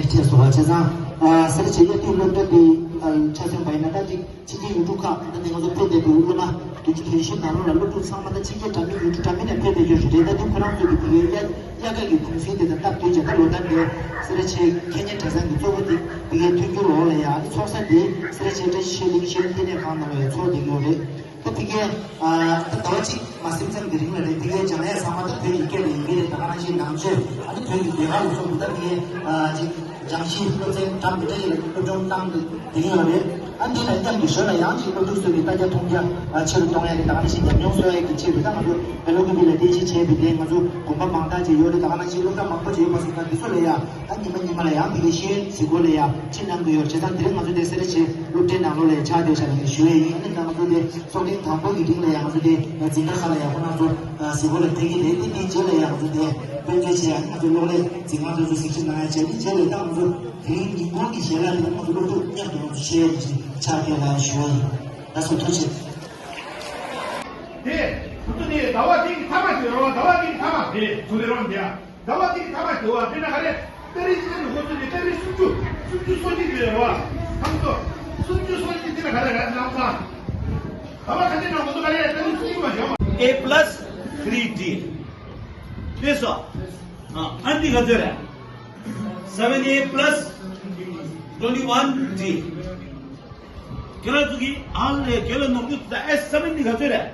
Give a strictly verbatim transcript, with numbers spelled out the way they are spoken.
བྱས་སོང་བ་བྱས་ཙང་། ཨ་སེར་བྱེས་དབྱར་དུས་སློབ་གྲྭ་འདི་ཨ་ཆ་མཚོན་པ་ཡིན་ན། ད་ཅིག་ཕྱི་རྒྱལ་ཡུལ་གྲུ་ཁག་ད་ནི་ང་ཚོ་ཕེབས་བསྡད་པའི་སློབ་མ་བདུན་ཅུ་དོན་བཞི་ནང་ལོགས་ལ་སློབ་ཕྲུག་ཚང་མ་ད་ཕྱི་རྒྱལ་འདྲ་མིན་ཡུལ་གྲུ་འདྲ་མིན་ནས་ཕེབས་བསྡད་ཡོད་རེད། ད་དེ་ཁོ་རང་ཚོ་གི་དེ་གའི་དབྱར་དབྱར་ཁ་གི་གུང་སེང་དེ་དང་སྟབས་བསྟུན་བྱས། ད་ལོ་ལྟར་འདིའི་སེར་བྱེས་ཁེ་ཉེན་གྲྭ་ཚང་གི་གཙོ་བོ་དེ་དེ་གའི་མཐུན་འགྱུར་འོག་ལ་ཡ་ཚོགས་ས་དེ་སེར་བྱེས་བཀྲ་ཤིས་ཤེས་གླིང་ཤེས་རིག་ལྟེ་གནས་ཁང་ནང་ལ་ཡ་ཚོགས་བསྡད་ཀྱི་ཡོད་རེད། ད་ཕ་གིའི་ཨ་ད་ཟླ་བ་གཅིག་མ་ཟིན་ཙམ་གྱི་རིང་ལ་རེད། ཕ་གིའི་སྦྱང་ཡས་ཚང་མ་ད་བོད་ཀྱི་སྐད་ལ་ཡིན་གྱི་རེད། ད་ག་ནང་བཞིན་ནང་ཆོས་ཨ་ནི་བོད་ཀྱི་ཟློས་གར་ལ་སོགས་པ། ད་ཕ་གིའི་ཨ་ཅིག་སྦྱང་གཞི་སློབ་ཚན་གྲངས་མི་འདྲ་ཞིག་ལ་སློབ་སྦྱོང་བཏང་སྟེ་དེ་རིང་ལ་རེད། ཨ་འདི་ལ་མཉམ་དུ་ཞོར་ལ་ཡང་ཅིག་སློབ་ཕྲུག་ཚོ་གི་ལྟ་རྒྱ་མཐོང་རྒྱ་ཨ་ཆེ་རུ་གཏོང་ཡ་རེད། ད་ག་ནང་བཞིན་ཉམས་མྱོང་གསོག་ཡ་གི་ཆེད་དུ་ད་ང་ཚོ་བེ་ལོ་ཀི་བི་ལ་རྟེན་གཞི་བྱས་པའི་དེ་ང་ཚོ་དགོན་པ་མང་དག་ཅིག་ཡོད་རེད། ད་ག་ནང་བཞིན་སློབ་གྲྭ་མང་པོ་ཅིག་ཡོད་པ་སོང་ཙང་འདི་ཚོ་ལ་ཡ། ད་ཉི་མ་ཉི་མ་ལ་ཡང་དེ་གའི་ཤེས་ཡོན་གཟིགས་སྐོར་ལ་ཡང་ཕྱིར་གནང་གི་ཡོད་རེད། བྱས་ཙང་དེ་རིང་ང་ཚོ་དེ་སེར་བྱེས་སློབ་གྲྭའི་ནང་ལོགས་ལ་ཡང་ཕྱག་བཏབ་བཞག་ནས་ཞུ་ཡས་ཡིན། ཨ་ནི་ད་ང་ཚོ་དེ་ཚོགས་ཐེངས་དང་པོ་གི་རིང་ལ་ཡང་ང་ཚོ་དེ་འཛིན་གྲྭ་ཁག་ལ་ཡང་ཁོང་རྣམ་ཚོ་གཟིགས་སྐོར་ལ་ཕེབས་ཀྱི་རེད། དེ་དེའི་རྗེས་ལ་ཡང་ང་ཚོ་དེ་དཔལ་འབྱོར་ཆེད་ཡང་ང་ཚོ་གློག་ཀླད་འཛིན་ཁང་དེ་ཚོ་གཟིགས་ཞིབ་གནང་ཡ་བྱས། དེ་རྗེས་ལ་ད་ང་ཚོ་དེ་རིང་ཉིན་གུང་གི་ཞལ་ལག་དེ་ང་ཚོ་སློབ་ཕྲུག་མཉམ་དུ་ང་ཚོ་ཕྱེ་ཡས་ཀྱི་ཕྱག་བཏབ་ལ་ཡང་ཞུ་ཡས་ཡིན། ད་སོ་ཐུགས་རྗེ་ཆེ། དེ་ཁོ་ཚོ་ནི་ཟླ་བ་དེ་གི་མཐའ་མ་དེ་རེད་བ། ཟླ་བ་དེ་གི་མཐའ་མ་དེ་ཚོ་ལས་རོགས་འདི་ཡ། ཟླ་བ་དེ་གི་མཐའ་མ་དེ་བ། དཔེར་ན་ག་རེ། ཏ་རིག་གཅིག་ནས་ཁོ་ཚོ་ནི་ཏ་རིག་སུམ་ཅུ་སུམ་ཅུ་སོ་གཅིག་དེ་རེད་བ། ཁམས་ཚོ་སུམ་ཅུ་སོ་གཅིག་དེ་ན་ག་རེ་རེད། ལམ་སང་ཟླ་བ་ག་དེ་ན་ཁོ་ཚོ་ག་རེ་རེད། ཏ་རིག་སུམ་ཅུ་མ་བྱུང་བ། A plus three D དེ་སོ། ཨ་འདི་ག་ཚོད་རེད། seven A plus twenty one D། ཁྱོད་རང་ཚོ་གིས་ཨང་ལས་ཁྱོད་ལ་ནོར་འདུག་ད་S seven འདི་ག་ཚོད་རེད།